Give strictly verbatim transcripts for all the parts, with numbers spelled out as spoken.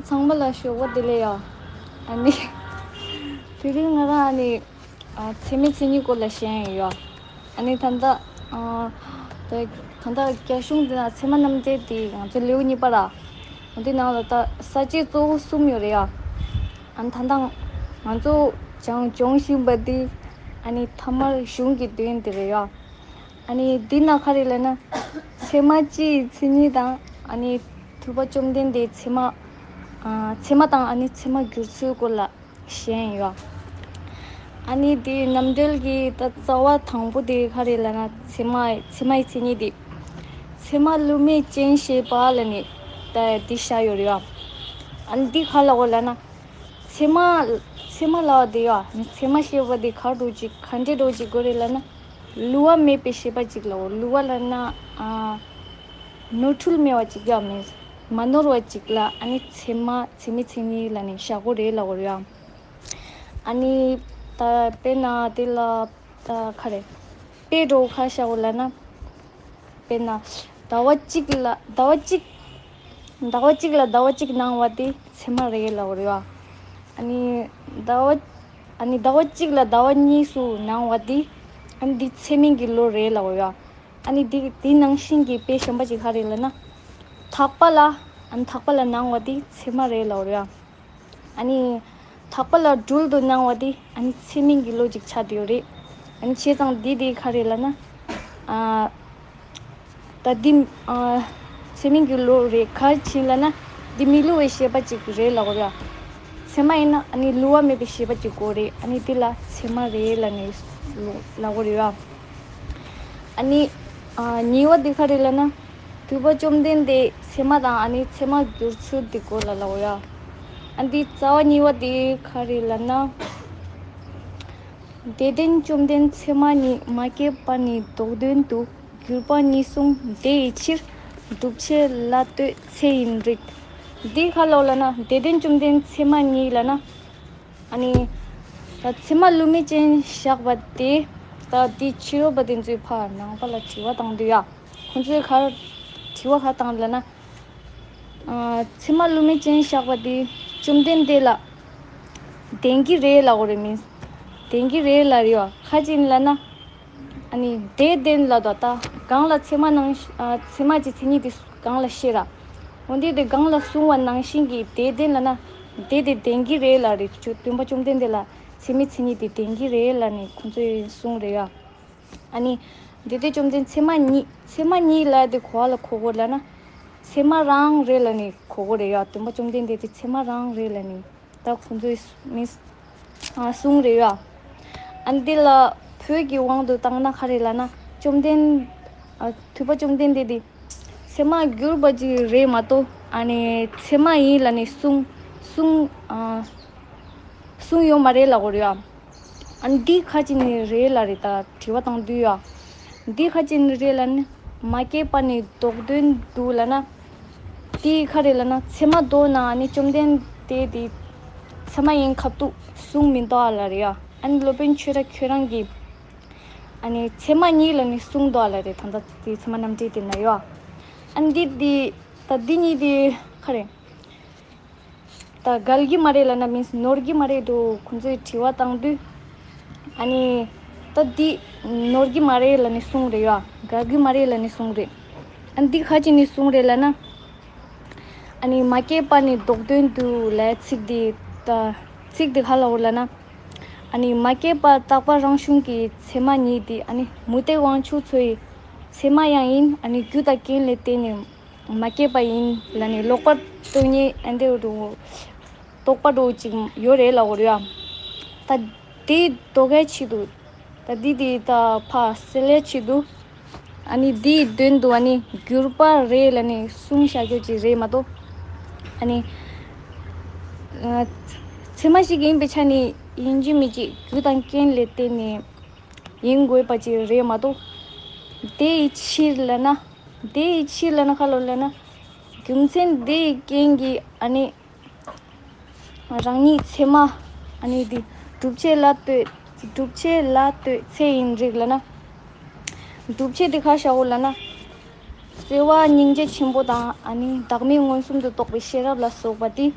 ཚང་མ་ལ་ཞོགས་པ་བདེ་ལེགས་ཡ། ཨ་ནི། དེ་རིང་ང་རང་ཨ་ནི། ཨ། ཚེས་མ་མཚན་ཉིད་སྐོར་ལ་བཤད་ཡ་ཡོད། ཨ་ནི་ད་ལྟ། ཨ། ད་ད་ལྟ་རྒྱ་གཞུང་འདི་ན་ཚད་མ་རྣམ་འགྲེལ་དེ་ང་ཚོ་ལེའུ་གཉིས་པ་ར། འོ་དེ་ནང་ལ་ད་ས་བཅད་གཙོ་བོ་གསུམ་ཡོད་རེད་ཡ། ཨ་ནི་ད་ལྟ་ང་ཚོ་སྦྱང་སྦྱོང་བཞིན་པ་འདི། ཨ་ནི་ཐ་མར་གཞུང་གི་དོན་འདི་རེད་ཡ། ཨ་ནི་འདི་ན་ག་རེ་ལབ་ན། ཚད་མ་སྤྱིའི་མཚན་ཉིད་དང་། ཨ་ནི་ཐུབ་པ་བཅོམ་ལྡན་འདས་ཚད་མ། ཨ། ཚད་མ་དང་ཨ་ནི་ཚད་མ་བསྒྱུར་ཚུལ་སྐོར་ལ་བཤད་ཡོད། ཨ་ནི་འདི་རྣམ་འགྲེལ་གྱི་ད་རྩ་བ་དང་པོ་དེ་ག་རེ་ལབ་ན། ཚད་མ་ཚད་མའི་མཚན་ཉིད་དེ། ཚད་མ་བསླུ་མེད་ཅན་ཞེས་པ་ལབ་ནས་ད་འདི་བཞག་ཡོད་རེད་ཡ། ཨ་ནི་འདི་ག་ལབ་དགོས་ལབ་ན། ཚད་མ། ཚད་མ་ལབ་པ་དེ་ཡ། ཚད་མ་ཞེས་པ་དེ་ག་འདྲ་ཅིག་ག་འདྲ་འདྲ་ཅིག་དགོས་རེད་ལབ་ན། བསླུ་བ་མེད་པའི་ཤེས་པ་ཅིག་ལབ་དགོས། བསླུ་བ་ལབ་ན། ཨ། ནོར་འཁྲུལ་མེད་པ་ཅིག་ཡ། མིན། མ་ནོར་བ་ཅིག་ལ་ཨ་ནི་ཚད་མ་ཚད་མའི་མཚན་ཉིད་ལབ་ནས་བཞག་དགོས་རེད་ལབ་དགོས་རེད་ཡ། ཨ་ནི་ད་དཔེར་ན་དེ་ལ་ད་ག་རེ། དཔེ་འདྲ་བོ་ག་བཞག་དགོས་ལབ་ན། དཔེར་ན། ཟླ་བ་གཅིག་ལ་ཟླ་བ་གཅིག་ཟླ་བ་གཅིག་ལ་ཟླ་བ་གཅིག་སྣང་བ་དེ་ཚད་མ་རེད་ལབ་དགོས་རེད་བ། ཨ་ནི་ཟླ་བ། ཨ་ནི་ཟླ་བ་གཅིག་ལ་ཟླ་བ་གཉིས་སུ་སྣང་བ་དེ། ཨ་ནི་འདི་ཚད་མིན་གྱི་བློ་རེད་ལབ་དགོས་རེད་བ། ཨ་ནི་འདི་འདི་ནང་བཞིན་གྱི་དཔེ་གཞན་པ་ཅིག་ག་རེ་ལབ་ན། ཐག་པ་ལ། ཨ་ནི་ཐག་པ་ལ་སྣང་བ་དེ་ཚད་མ་རེད་ལབ་དགོས་རེད་བ། ཨ་ནི། ཐག་པ་ལ་སྦྲུལ་དུ་སྣང་བ་དེ་ཨ་ནི་ཚད་མིན་གྱི་བློ་ཅིག་ཆགས་བསྡད་ཡོད་རེད། ཨ་ནི་བྱས་ཙང་འདི་དེ་ག་རེ་ལབ་ན། ཨ། ད་འདི། ཨ། ཚད་མིན་གྱི་བློ་རེད། ག་རེ་བྱས་ལབ་ན། འདི་མི་བསླུ་བའི་ཤེས་པ་ཅིག་རེད་ལབ་དགོས་རེད། ཚད་མ་ཡིན་ན་ཨ་ནི་བསླུ་བ་མེད་པའི་ཤེས་པ་ཅིག་དགོས་རེད། ཨ་ནི་འདི་ལ་ཚད་མ་རེད་ལབ་ནས་ལབ་དགོས་རེད་བ། ཨ་ནི། ཨ། གཉིས་པ་འདི་ག་རེ་ལབ་ན། ཐུབ་པ་བཅོམ་ལྡན་འདས་ཚད་མ་དང་ཨ་ནི་ཚད་མ་བསྒྱུར་ཚུལ་འདི་སྐོར་ལ་ལབ་དགོས་ཡ། ཨ་འདི་རྩ་བ་གཉིས་པ་འདི་ག་རེ་ལབ་ན། དེ་ལྡན་བཅོམ་ལྡན་ཚད་མ་ཉིད། མ་སྐྱེས་པ་ནི་ལྡོག་དོན་དུ། གྱུར་པ་ཉིད་གསུངས་དེ་ཡི་ཕྱིར། སྒྲུབ་བྱེད་ལ་ལྟོས་ཚེ་ཡིན་རིགས། འདི་ག་ལབ་ལབ་ན། དེ་ལྡན་བཅོམ་ལྡན་ཚད་མ་ཉིད་ལབ་ན། ཨ་ནི། ད་ཚད་མ་བསླུ་མེད་ཅན་བཞག་པ་དེ། ད་འདི་ཕྱི་རོལ་པ་དེ་ཚོས་ཕར་ནང་པ་ལ་དྲི་བ་བཏང་དུས་ཡ། ཁོང་ཚོས་ག་རེ་དྲི་བ་ག་རེ་བཏང་ལབ་ན། ཨ། ཚད་མ་བསླུ་མེད་ཅན་བཞག་པ་དེ་བཅོམ་ལྡན་འདས་ལ་བདེན་གྱི་རེད་ལབ་དགོས་རེད། མིན། བདེན་གྱི་རེད་ལབ་རེད་བ། ག་ཅི་ལབ་ན། ཨ་ནི་དེ་བདེན་ལབ་དོ། ད་གང་ལ་ཚད་མ་ནང་། ཨ། ཚད་མ་གྱི་མཚན་ཉིད་དེ་གང་ལ་བཤད་ར། འོན་ཏེ་དེ་གང་ལ་གསུངས་པ་ནང་བཞིན་གྱི་དེ་བདེན་ལབ་ན། དེ་དེ་བདེན་གྱི་རེད་ལབ་རེད། བཅོ་སྟོན་པ་བཅོམ་ལྡན་འདས་ལ་ཚད་མའི་མཚན་ཉིད་དེ་བདེན་གྱི་རེད་ལབ་ནས་ཁོང་ཚོས་གསུངས་རེད་ཡ། ཨ་ནི། དེ་དེ་བཅོམ་ལྡན་ཚད་མ་ཉིད། ཚད་མ་ཉིད་ལབ་དེ་ག་ལ་གོ་དགོས་ལབ་ན། ཚད་མ་རང་རེད་ལབ་ནས་གོ་དགོས་རེད་ཡ། སྟོན་པ་བཅོམ་ལྡན་འདས་དེ་ཚད་མ་རང་རེད་ལབ་ནས། ད་ཁོང་ཚོས་མི། ཨ། གསུངས་རེད་ཡ། ཨ་ནི་འདི་ལ་བོད་ཀྱི་དབང་དུ་བཏང་ན་ག་རེ་ལབ་ན། བཅོམ་ལྡན། ཨ། ཐུབ་པ་བཅོམ་ལྡན་འདས་དེ་ཚད་མ་བསྒྱུར་བ་ཅིག་རེད་མ་གཏོགས། ཨ་ནི་ཚད་མ་ཡིན་ལབ་ནས་གསུངས། གསུངས། ཨ། གསུངས་ཡོད་མ་རེད་ལབ་དགོས་རེད་ཡ། ཨ་ནི་འདི་ག་ཅི་ནས་རེད་ལབ་རེད། ད་དྲི་བ་བཏང་དུས་ཡ། འདི་ག་ཅི་ནས་རེད་ལབ་ན། མ་སྐྱེས་པ་ནི་ལྡོག་དོན་དུ་ལབ་ན། འདི་ག་རེ་ལབ་ན། ཚད་མ་ལྡོག་ན་ཨ་ནི་བཅོམ་ལྡན་འདས་དེ་ཚད་མ་ཡིན་ཁ་ཐུག་གསུངས་མི་འདུག་ཨ་ལབ་རེད་ཡ། ཨ་ནི་སློབ་དཔོན་ཆོས་གྲགས་ཁྱོད་རང་གིས། ཨ་ནི་ཚད་མ་ཉིད་ལབ་ནས་གསུངས་འདུག་ཨ་ལབ་རེད། ད་ལྟ་དེ་ཚད་མ་རྣམ་འགྲེལ་དེ་ན་ཡོད། ཨ་ནི་འདི་འདི་ད་འདི་གཉིས་དེ་ག་རེ། ད་འགལ་གྱི་མ་རེད་ལབ་ན། མིན་ནོར་གྱི་མ་རེད་འདུག་ཁོང་ཚོས་དྲི་བ་བཏང་དུས། ཨ་ནི། ད་འདི་ནོར་གྱི་མ་རེད་ལབ་ནས་གསུངས་རེད་ཡ། འགལ་གྱི་མ་རེད་ལབ་ནས་གསུངས་རེད། ཨ་ནི་འདི་ག་ཅི་ནས་གསུངས་རེད་ལབ་ན། ཨ་ནི་མ་སྐྱེས་པ་ནི་ལྡོག་དོན་དུ་ལབ་ཚིག་འདི། ད་ཚིག་འདི་ག་ལབ་དགོས་ལབ་ན། ཨ་ནི་མ་སྐྱེས་པ་རྟག་པ་རང་བྱུང་གི་ཚད་མ་ཉིད་དེ། ཨ་ནི་མུ་སྟེགས་དབང་ཕྱུག་ཚོ་ཡི་ཚད་མ་ཡང་ཡིན། ཨ་ནི་རྒྱུ་དང་རྐྱེན་ལས་བརྟེན་ནས་མ་སྐྱེས་པ་ཡིན་ལབ་ནས་ལོག་པར་རྟོག་ཉེས་ཨ་འདི་རུ་རྟོག་པ་རུ་ཅིག་ཡོད་རེད་ལབ་དགོས་རེད་ཡ། ད་དེ་ལྡོག་གའི་ཆེད་དུ། ད་འདི་དེ་ད་ཕར་སེལ་ཡའི་ཆེད་དུ། ཨ་ནི་འདིའི་དོན་དུ་ཨ་ནི་གྱུར་པ་རེད་ལབ་ནས་གསུངས་བཞག་རྒྱུ་ཅིག་རེད་མ་གཏོགས། ཨ་ནི་ཚད་མ་ཞིག་ཡིན་པའི་ཆ་ནས་ཡིན་གཅིག་མིན་གཅིག་རྒྱུ་དང་རྐྱེན་ལས་བརྟེན་ནས་ཡིན་དགོས་པ་ཅིག་རེད་མ་གཏོགས། དེ་ཡི་ཕྱིར་ལབ་ན། དེ་ཡི་ཕྱིར་ལབ་ན་ག་ལབ་ལབ་ན། རྒྱུ་མཚན་དེ་ཡི་རྐྱེན་གྱིས་ཨ་ནི། རང་ཉིད་ཚད་མ། ཨ་ནི་འདི། སྒྲུབ་བྱེད་ལ་ལྟོས། སྒྲུབ་བྱེད་ལ་ལྟོས་ཚེ་ཡིན་རིགས་ལབ་ན། སྒྲུབ་བྱེད་དེ་ག་བཞག་དགོས་ལབ་ན། བརྩེ་བ་སྙིང་རྗེ་ཆེན་པོ་དང་ཨ་ནི་བདག་མེད་མངོན་སུམ་དུ་རྟོགས་པའི་ཤེས་རབ་ལ་སོགས་པ་དེ།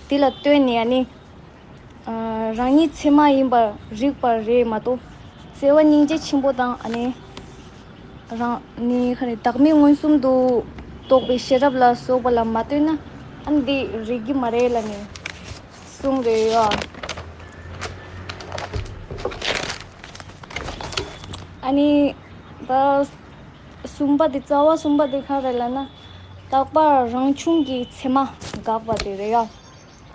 དེ་ལ་ལྟོས་ནས་ཨ་ནི་ཨ་རང་ཉིད་ཚད་མ་ཡིན་པར་རིག་པ་རེད་མ་གཏོགས། བརྩེ་བ་སྙིང་རྗེ་ཆེན་པོ་དང་ཨ་ནི་རང་ནི་ཁ་ནི་བདག་མེད་མངོན་སུམ་དུ་རྟོགས་པའི་ཤེས་རབ་ལ་སོགས་པ་ལ་མ་ལྟོས་ན་ཨ་ནི་འདི་རིག་གི་མ་རེད་ལབ་ནས་གསུངས་རེད་ཡ། ཨ་ནི་ད་གསུམ་པ་དེ་རྩ་བ་གསུམ་པ་དེ་ག་རེ་ལབ་ན། རྟག་པ་རང་བྱུང་གི་ཚད་མ་དགག་པ་དེ་རེད་ཡ།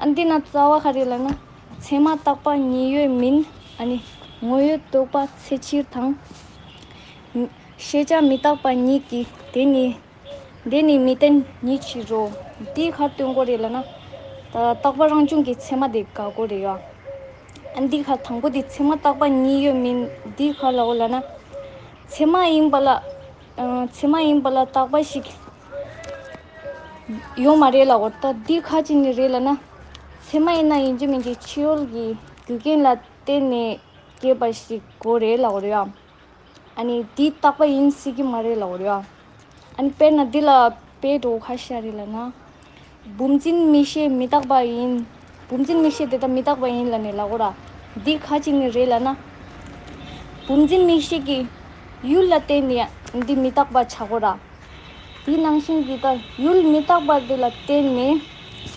ཨ་འདི་ན་རྩ་བ་ག་རེ་ལབ་ན། ཚད་མ་རྟག་པ་ཉིད་ཡོད་མིན། ཨ་ནི་དངོས་ཡོད་རྟོགས་པ་ཚད་ཕྱིར་དང་། ཤེས་བྱ་མི་རྟག་པ་ཉིད་ཀྱིས་དེ་ནི་དེ་ནི་མི་བརྟེན་ཉིད་ཕྱིར་རོ། འདི་ག་སྟོན་དགོས་རེད་ལབ་ན། ད་རྟག་པ་རང་བྱུང་གི་ཚད་མ་དེ་དགག་དགོས་རེད་ཡ། ཨ་འདི་ག་དང་པོ་དེ་ཚད་མ་རྟག་པ་ཉིད་ཡོད་མིན་འདི་ག་ལབ་དགོས་ལབ་ན། ཚད་མ་ཡིན་པ་ལ་ཨ་ཚད་མ་ཡིན་པ་ལ་རྟག་པ་ཞིག་ཡོད་མ་རེད་ལབ་དགོས། ད་འདི་ག་ཅིག་ནི་རེད་ལབ་ན། ཚད་མ་ཡིན་ན་ཡིན་གཅིག་མིན་གཅིག་ཕྱི་རོལ་གྱི་རྒྱུ་རྐྱེན་ལ་བརྟེན་ནས་སྐྱེས་པ་ཞིག་དགོས་རེད་ལབ་དགོས་རེད་ཡ། ཨ་ནི་འདི་རྟག་པ་ཡིན་སྲིད་ཀྱི་མ་རེད་ལབ་དགོས་རེད་ཡ། ཨ་ནི་དཔེར་ན་འདི་ལ་དཔེ་འགྲོ་ཁ་ཤས་རེད་ལབ་ན། བུམ་འཛིན་མིག་ཤེས་མི་རྟག་པ་ཡིན། བུམ་འཛིན་མིག་ཤེས་དེ་ད་མི་རྟག་པ་ཡིན་ལབ་ནས་ལབ་དགོས་ར། འདི་ག་ཅིག་ནི་རེད་ལབ་ན། བུམ་འཛིན་མིག་ཤེས་ཀྱི་ཡུལ་ལ་བརྟེན་ནས་འདི་མི་རྟག་པ་ཆགས་དགོས་ར། དེ་ནང་བཞིན་གྱི་ད་ཡུལ་མི་རྟག་པ་དེ་ལ་བརྟེན་ནས་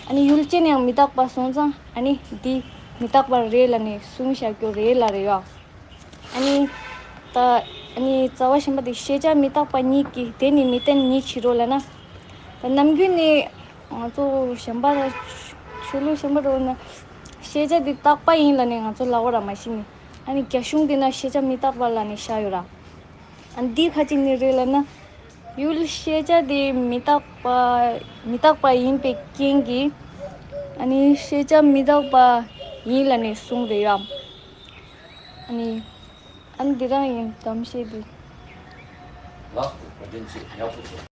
ཨ་ནི་ཡུལ་ཅན་ཡང་མི་རྟག་པ་སོང་ཙང་ཨ་ནི་འདི་མི་རྟག་པ་རེད་ལབ་ནས་གསུངས་བཞག་རྒྱུ་རེད་ལབ་རེད་ཡ། ཨ་ནི་ད་ཨ་ནི་རྩ་བ་གཞན་པ་དེ་ཤེས་བྱ་མི་རྟག་པ་ཉིད་ཀྱིས་དེ་ནི་མི་བརྟེན་ཉིད་ཕྱིར་རོ་ལབ་ན། ད་ནམ་རྒྱུན་ནས་ང་ཚོ་གཞན་པ་ལ་ཆོས་ལུགས་གཞན་པ་རོ་ན་ཤེས་བྱ་དེ་རྟག་པ་ཡིན་ལབ་ནས་ང་ཚོ་ལབ་པ་ར་མ་གཞི་ནས། ཨ་ནི་རྒྱ་གཞུང་དེ་ན་ཤེས་བྱ་མི་རྟག་པ་ལབ་ནས་བཞག་ཡོད་ར། ཨ་འདི་ག་ཅིག་ནི་རེད་ལབ་ན། ཡུལ་ཤེས་བྱ་དེ་མི་རྟག་པ་མི་རྟག་པ་ཡིན་པའི་རྐྱེན་གྱིས། ཨ་ནི་ཤེས་བྱ་མི་རྟག་པ་ཡིན་ལབ་ནས་གསུངས་རེད་ཡ། ཨ་ནི་ཨ་ནི་འདི་རང་ཡིན་གཏམ་བཤད་འདི། ལགས་སོ། བཀའ་དྲིན་ཆེ། ཡག་པོ་བྱུང་